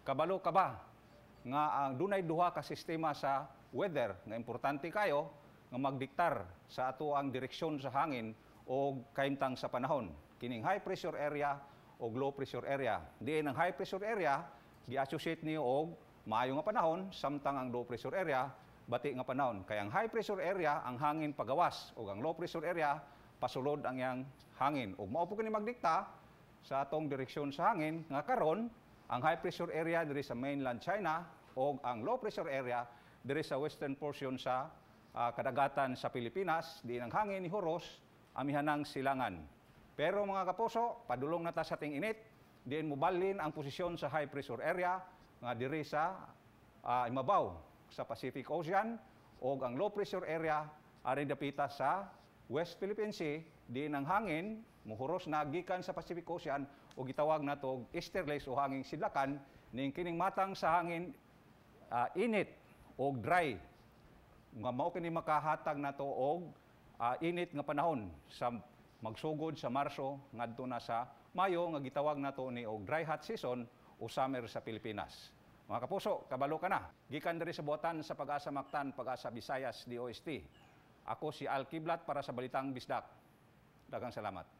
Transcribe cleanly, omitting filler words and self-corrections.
Kabalo ka ba nga ang dunay duha ka sistema sa weather nga importante kayo nga magdiktar sa ato ang direksyon sa hangin o kahimtang sa panahon? Kining high pressure area o low pressure area. Diin ang high pressure area gi-associate niyo og maayo nga panahon, samtang ang low pressure area bati nga panahon. Kay ang high pressure area, ang hangin pagawas ug ang low pressure area pasulod ang iyang hangin. Ug mao po kini magdikta sa atong direksyon sa hangin nga karon ang high pressure area diri sa mainland China o ang low pressure area diri sa western portion sa kadagatan sa Pilipinas, diin ang hangin ni huros amihanang silangan. Pero mga kapuso, padulong na ta sa ting init, diin mobalhin ang posisyon sa high pressure area nga diri sa imabaw sa Pacific Ocean o ang low pressure area ari dapita sa West Philippine Sea, diin ang hangin muhuros na gikan sa Pacific Ocean o gitawag nato og easterlies o hanging sidlakan. Ning kining matang sa hangin init o dry nga mao kini makahatag nato og init nga panahon sa magsugod sa Marso ngadto na sa Mayo nga gitawag nato ni og dry hot season o summer sa Pilipinas. Mga kapuso, kabalo ka na. Gikan diri sa buhatan sa Pag-asa Mactan, Pag-asa Visayas, DOST. Ako si Al Kiblat para sa Balitang Bisdak. Daghang salamat.